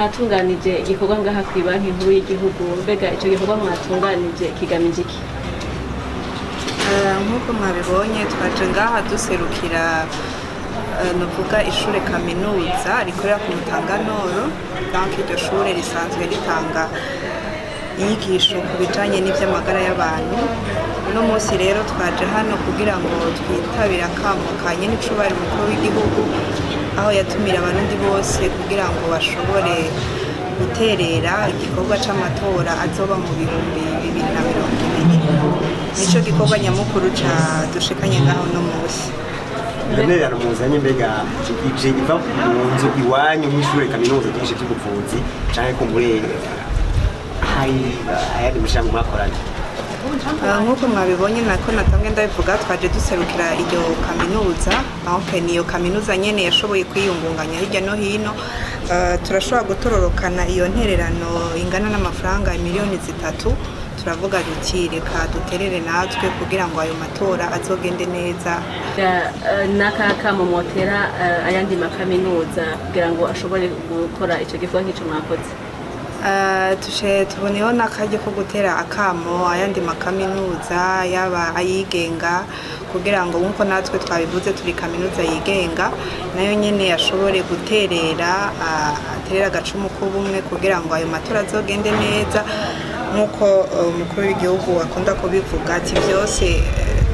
Mwatunganije igikorwa ngaha ku Banki Nkuru y'Igihugu. Mbega icyo gikorwa mwatunganije kigamije iki? Nk'uko mwabibonye, twaje ngaha duserukira nuvuga ishure kaminuza rikorera ku Mutanga Nord. Donc iryo shure risanzwe ritanga inyigisho ku bijanye n'ivy'amagara y'abantu. Uno munsi rero twaje hano kugira ngo twitabire akamo ka nyenicubahiro umukuru w'igihugu, aho yatumira Abarundi bose kugira ngo bashobore guterera igikorwa c'amatora azoba mu 2020. Nico gikorwa nyamukuru ca dushikanye ngaho uno munsi. Iyo ntererano muzanye, mbega ije iva mu nzu iwanyu nk'ishure kaminuza ryinshi by'ubuvuzi, canke kumbure hari ayandi mashirahamwe mwakoranye? Nk'uko mwabibonye, nako natamwe ndabivuga, twaje duserukira iyo kaminuza. Donc niyo kaminuza nyene yashoboye kwiyungunganya hirya no hino. Turashobora gutororokana iyo ntererano ingana n'amafaranga miliyoni 3. Turavuga duti: "Reka duterere natwe kugira ngo ayo matora azogende neza." N'aka kamo mwotera ayandi makaminuza kugira ngo ashobore gukora icyo gikorwa nk'icyo mwakoze? Tushe tuboneyeho n'akaryo ko gutera akamo ayandi makaminuza, yaba ayigenga, kugira ngo nk'uko natwe twabivuze turi kaminuza yigenga, nayo nyene ashobore guterera, aterera agacumu k'ubumwe kugira ngo ayo matora azogende neza. Nk'uko umukuru w'igihugu akunda kubivuga ati: "Byose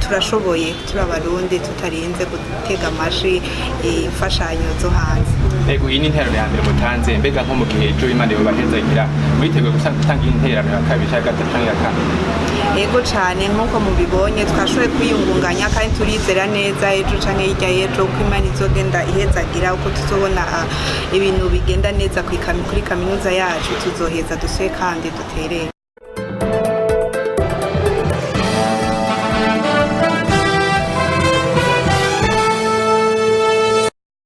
turashoboye, turi Abarundi, tutarinze gutega amashi imfashanyo zo hanze." Ego, iyi ni intererano ya mbere mutanze. Mbega nko mu gihe ejo Imana yobahezagira, mwiteguye gutanga intererano ya kabiri cyangwa gatatu cyangwa ya kane? Ego cyane. Nk'uko mubibonye, twashoboye kwiyungunganya kandi turizera neza ejo canke hirya y'ejo uko Imana izogenda ihezagira, uko tuzobona ibintu bigenda neza kuri kaminuza yacu, tuzoheza dusubire kandi duterere.